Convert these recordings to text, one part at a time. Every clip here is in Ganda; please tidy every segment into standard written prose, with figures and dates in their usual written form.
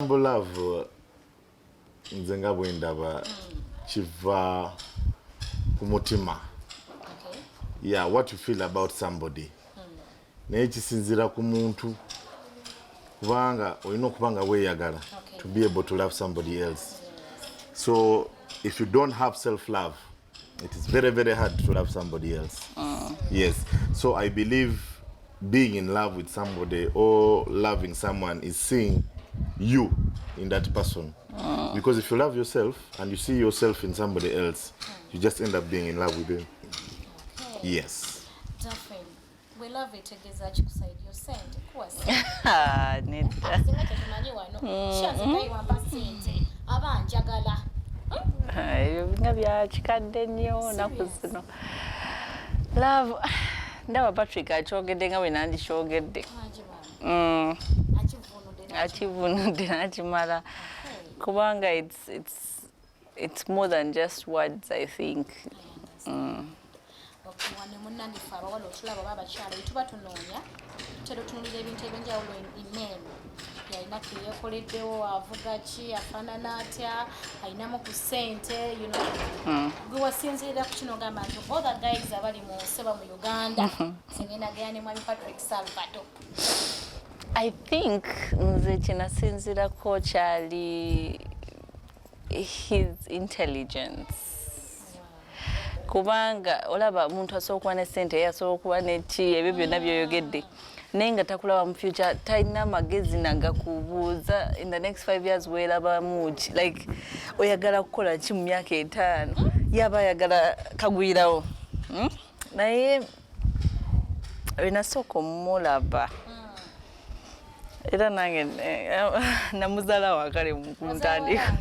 Love, nze nga bwe ndaba, kiva ku mutima. Yeah, what you feel about somebody, naye kisinziira ku muntu, kubanga olina okuba nga weeyagala to be able to love somebody else. So if you don't have self love, it is very, very hard to love somebody else. Yes, so I believe being in love with somebody or loving someone is seeing you in that person, because if you love yourself and you see yourself in somebody else, you just end up being in love with them. Yes. Daphne, we love etegeeza ki ku side yo? Sente kuwa sente? Ah, nedda. Singa tetumanyi wano shanze kayiwamba sente aba njagala. Ah, ebyo nga byakikadde nnyo naku zino. Love, ndaba Patrick akyogedde nga bwe nandikyogedde. Mangi bano. Akivunudde. Akivunudde n'akimala, kubanga it's more than just words, I think. Okay, wano munnange ffe abawala otulaba oba abakyala bwe tuba tunoonya, tutera otunulira ebintu ebyenjawulo. Imeeno yalina keyekoleddewo, avuga ki, afaanana atya, alinamu ku ssente. Gwe wasinziirira ku kino ogamba nti all the guys abali mu nsi oba mu Uganda, singenda genda ne mwami Patrick Salvado? I think nze kyenasinzirako kyali his intelligence, kubanga olaba omuntu asobola okuba ne sente, ye asobola okuba neki, ebyo byonna byoyogedde, naye nga takulaba mu future, talina magezi nagakubuuza in the next 5 years weerabamu ki, like oyagala kukola ki mu myaka 5, yaba ayagala kagwirawo. Naye lwenasooka omulaba, era nange namuzaala wakale ku ntandika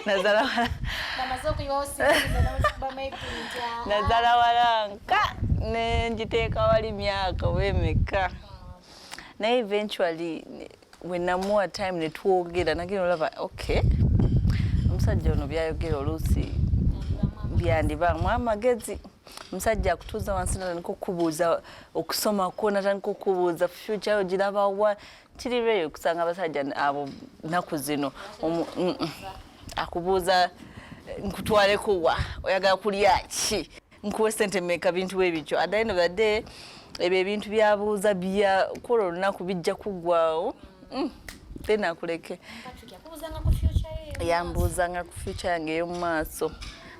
nazaala Bamaze okuyiwawo singiza n'ozikubamu ebinja. Nazaala walanka nenjiteeka wali myaka oba emeka, naye eventually we namuwa time netwogera, nagenda olaba, okay, omusajja ono byayogera oluusi byandibamu amagezi. Omusajja akutuuza wansi natandika okukubuuza okusomako, natandika okukubuuza future yo girabawa. Kiri rare okusanga abasajja abo nnaku zino. Akubuuza nkutwaleko wa, oyagala kulya ki, nkuwe sente meka, bintu bwe bityo. At the end of the day, ebyo ebintu byabuuza byakola olunaku bijja kuggwawo. Then akuleke. Patrick yakubuuzanga ku future ye? Yambuuzanga ku future yange ey'omu maaso.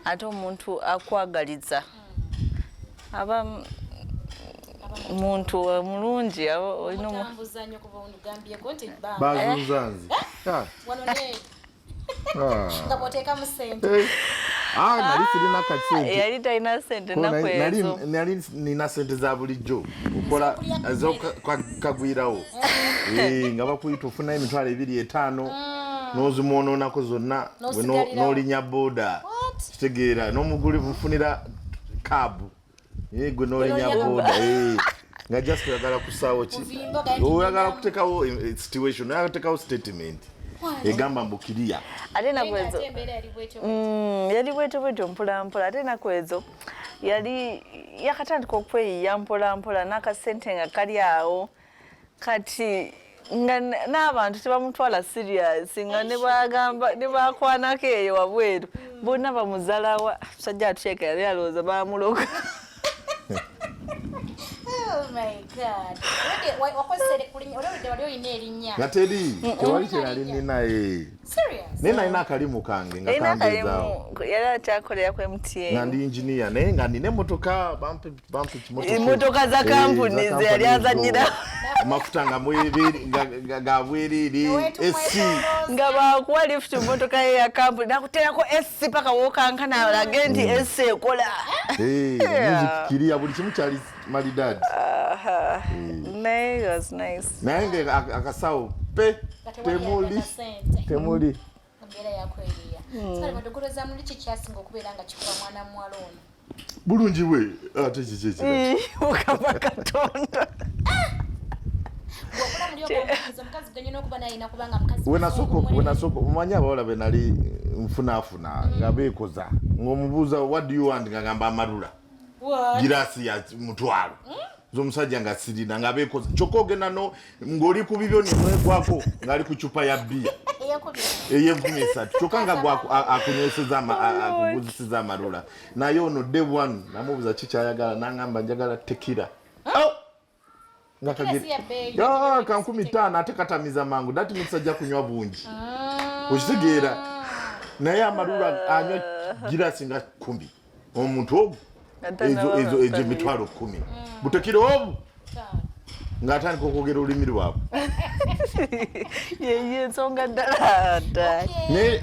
Ate omuntu akwagaliza aba muntu mulungi, aba olina Mutambuza nnyo kuba ogambyeko nti ba Bazunza nze. Ah, wano ne ah. nga bw'oteekamu ssente. Eh, ah, nali sirina kasente. Yali talina sente Ko nnaku ezo. Nali nina sente za bulijjo okola ezokagwirawo, nga bakuyita ofunayo 25,000 n'ozimwonoonako zonna gwe N'osigalirawo. N'olinya boda. What? Kitegeera n'omuguli mufunira kaabu, gwe n'olinya N'olinya boda, nga just oyagala kusaawo ki? Uvimba ogaye. Oyagala kuteekawo situation, oyagala kuteekawo statement egamba mbu kiriya. Ate Naye ennaku nga ezo ate embeera yali bwetyo. Yali bwetyo bwetyo mpola mpola. Ate ennaku ezo yali yakatandika okweyiya mpola mpola n'akasente nga kali awo. Kati nga n'abantu tebamutwala serious, nga ne bagamba ne bakwanako eyo wabweru bonna bamuzalawa. Musajja atukyeka yali alowooza bamuloga. Oh my God. Wakozesa kulinnya olwedde wali olina erinnya? Nga teri, tewali kyenali nina. Serious? Naye nalina akalimu kange nga Erina kambeezaawo. akalimu, yali akyakolera ku MTN. Nga ndi engineer, naye nga nina emmotoka, bampe kimotoka. Emmotoka za kampuni za ze yali kampuni ezo. azannyira. Amafuta nga ga bwereere, AC. Nga bakuwa lift mu motoka ye ya kampuni, nakuteerako AC paka wokankana alage nti AC ekola. Music kiriya, buli kimu kyali malidaadi. Naye it was nice. Naye nga akasawo pe Nga tewali temuli. akasente. Temuli. Embeera yakweyiya. Kale bwedogoloza muli ki kyasinga okubeera nga kikuba mwana muwala ono? Bulungi bwe, ate kiki ekirala? Mukama Katonda. Bw'okola muli ogamba omukazi gwenyina okuba naye alina kubanga mukazi Wenasooka muzungu. Wenasooka omanyi abawala be nali nfunaafuna nga beekoza, ng'omubuuza, "What do you want?" nga gamba amalula. What? Girasi ya 500 z'omusajja nga sirina, nga beekoza. Kyokka ogenda no ng'oli ku bibyo nemwegwako ng'ali ku cupa ya bbiya. Ey'enkumi 3, kyokka nga gwe akunyweseza akuguzisiza amalula. Naye ono day one namubuuza kikyayagala, nangamba, "Njagala tequila." Oh! Nga Tequila si ya bbeeyi. Ya, ka 5,000, ate katamiza mangu. That means ajja kunywa bungi, okitegeera? Naye amalula anywa girasi nga 10 omuntu ogu. Ate Ezo nabo ezo batamiira. 10,000 bu tequila obu, ng'atandika okwogera olulimi lwabwe. Yeyo ensonga ddala ddala. Naye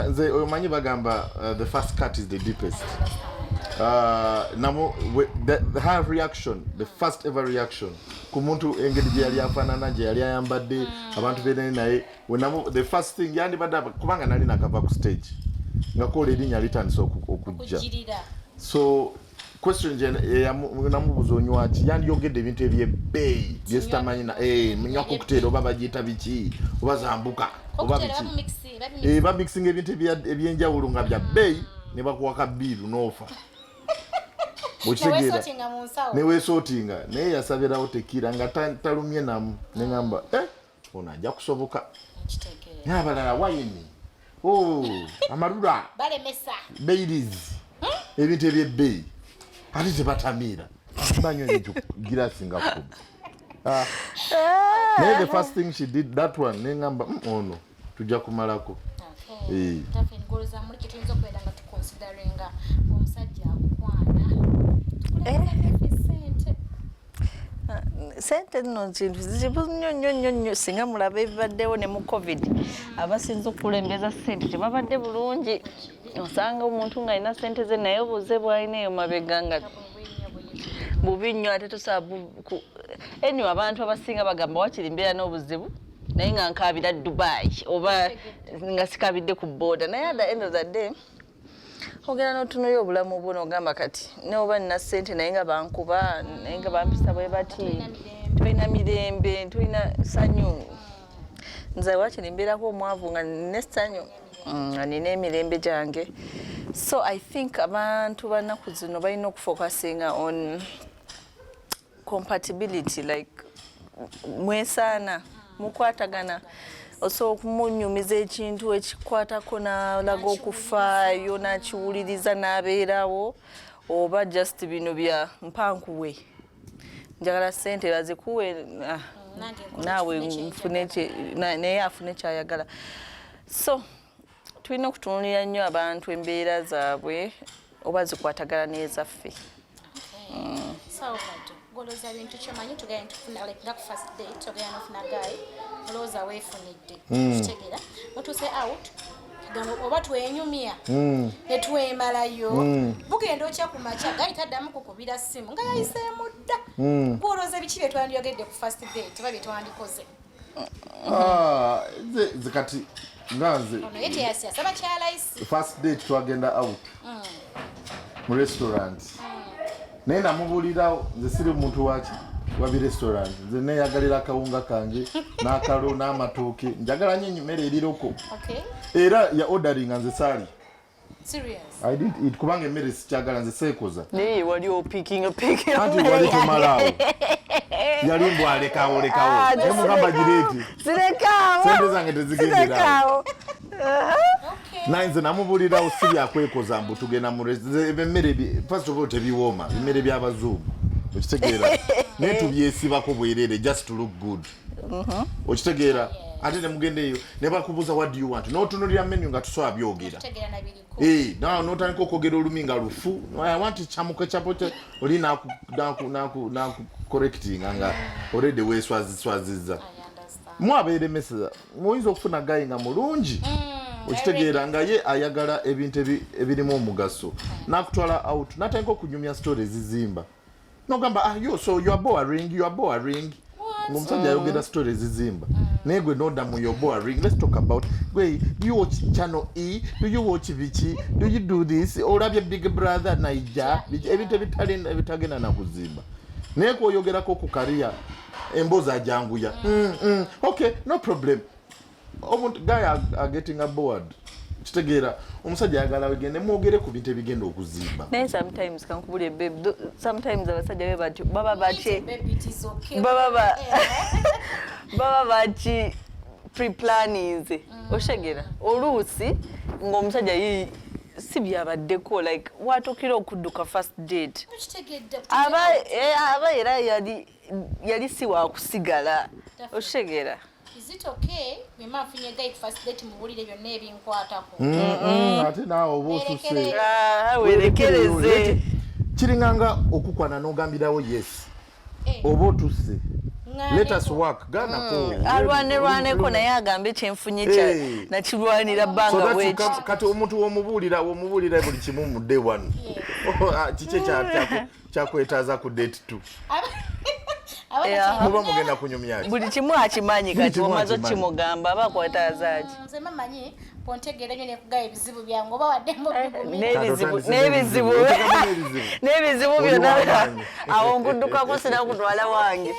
nze omanyi bagamba, the first cut is the deepest. Namu her reaction, the first ever reaction ku muntu, engeri gye yali afaanana, gye yali ayambadde, abantu benali naye, the first thing yandibadde kubanga nali nakava ku stage nga kola erinnya litandise okujja. Okugirira. So question gye namubuuza, "Onywaki?" Yandiyogedde ebintu ebyebbeeyi byesitamanyi munywa cocktail oba bagiyita biki, oba zambuka oba Cocktail biki. Babimixi. Bamixinga ebintu ebyenjawulo nga bya bbeeyi ne bakuwa kabiiru n'ofa, okitegeera? Newesotinga mu nsawo. Neweesootinga, naye yasabirawo tequila nga talumye namu, neŋamba, "Eh, ono ajja kusoboka." Kitegeera. Naye abalala wayini, oh, amalula, balemesa. Baileys, ebintu ebyebbeeyi, ate tebatamiira, banywa ebintu girasi nga 10. Ah. Naye the first thing she did, that one, neŋamba, ono tujja kumalako." Okay. Daphne, ngolooza muli kye tuyinza okubeera nga tuconsideringa omusajja akukwana, tukulembera sente? Sente nno kintu zizibu nnyo nnyo nnyo nnyo. Singa mulaba ebibaddewo ne mu COVID, abasinza okukulembeza sente tebabadde bulungi. Osanga omuntu ng'alina sente ze, naye obuze bw'alina eyo mabega nga bubi nnyo, ate tosobola anyway, abantu abasinga bagamba wakiri mbeera n'obuzibu naye nga nkaabira Dubai oba nga sikabidde ku boda. Naye at the end of the day ogenda n'otunulira obulamu bwo n'ogamba, kati neoba nina ssente naye nga bankuba, naye nga bampisa bwe bati, tolina mirembe, tolina ssanyu. Nze wakiri mbeerako omwavu nga nina essanyu, nga nina emirembe gyange. So I think abantu banaku zino balina okufocusinga on compatibility, like mwesaana, mukwatagana. Osobola okumunyumiza ekintu ekikwatako n'alaga okufaayo, n'akiwuliriza, n'abeerawo, oba just bino bya mpankuwe, njagala ssente bazikuwe, ah, Nange nkole naawe kifune kye nfune njagala. Naye afune kyayagala. So tulina okutunulira nnyo abantu, embeera zaabwe oba zikwatagana n'ezaffe. Salvado, golooza bintu kyomanyi tugenda tufuna, like nga ku first date ogenda nofuna guy, olowooza weefunidde, kitegeera mutuuse out, gamba oba twenyumya ne twemalayo, bugenda otya ku makya guy taddamu kukubira ssimu nga yayiseemu dda. Gwolowooza biki bye twandiyogedde ku first date oba bye twandikoze? Ah, nze kati nga nze Ono ye teyasaba kyalayisi. First date twagenda out mu restaurant, naye namubuulirawo, nze siri muntu waki wabi restaurant. Nze neyagalira akawunga kange n'akalo n'amatooke, njagala nnyo emmere eriroko. Era ya orderinga, nze saali. Serious? I didn't eat kubanga emmere sikyagala, nze seekoza. Naye wali opikinga pikinga. Anti wali tomalaawo, yali mbw alekawo lekawo. Ah, naye mugamba gireeti. Sirekaawo. Sente zange tezigenderawo. Sirekaawo. Naye nze namubulirawo, si byakwekoza mbu tugenda mu emmere first of all tebiwooma, emmere by'abazungu, okitegeera? Naye tubyesibako bwerere just to look good, okitegeera? Ate nemugenda eyo ne bakubuuza, "What do you want?" N'otunulira menu nga tusobola byogera. Tutegeera na biriko. Eh, nawe n'otandika okwogera olumi nga lufu. "I want chamuke chapo," oli naku correctinga nga already weeswaziswazizza. I understand. Mwabeeremesa muyinza okufuna guy nga mulungi, okitegeera, nga ye ayagala ebintu ebirimu omugaso, nakutwala out, natandika okunyumya story ezizimba, nogamba, "Ah, yo, so you are boring, you are boring." Ng'omusajja ayogera story ezizimba, naye gwe noda mu, "You're boring, let's talk about, gwe, do you watch Channel E? Do you watch biki? Do you do this? Olabye Big Brother Naija?" Biki, ebintu ebitagenda nakuzimba. Naye kwoyogerako ku kariya, emboozi ajanguya. Okay, no problem." Omuntu guy are getting a bored, kitegeera? Omusajja ayagala wegende mwogere ku bintu ebigenda okuzimba. Naye sometimes kankubulye babe, sometimes abasajja be batyo baba bakye Baby, it is okay. Baba baba baki. Pre-planninze, oshegera oluusi ng'omusajja ye si byabaddeko, like watuukira okudduka first date, Tukitegedde. aba era yali si wakusigala, oshegera. Is it okay bwema nfunye guy first date, muwulire byonna ebinkwatako? Ate naawe oba osuse. Werekere. Ah, werekereze. Kiringanga okukwana n'ogambirawo yes. Eh. Oba otuse. Ŋŋaaneko. Let us work, ganako. Alwanerwaneko naye agambe kyenfunye kya Eh. nakirwanira So bbanga that you bweki. kati omuntu womubuulira buli kimu mu day one. Ah, kiki kyakwetaaza ku date two? Aba Muba mugenda kunyumya ki? Buli kimu akimanyi. Buli Kati kimu omaze akimanyi. okimugamba, aba akwetaaza ki? Nze mamanyi pontegeera nnyo nekugaba ebizibu byange oba wadde mubigumira. N'ebizibu. Kati otandise N'ebizibu. n'ebizibu. Oteekamu n'ebizibu. N'ebizibu Oli byonna. w'amaanyi. Awo nkuddukako, sina kutwala wange.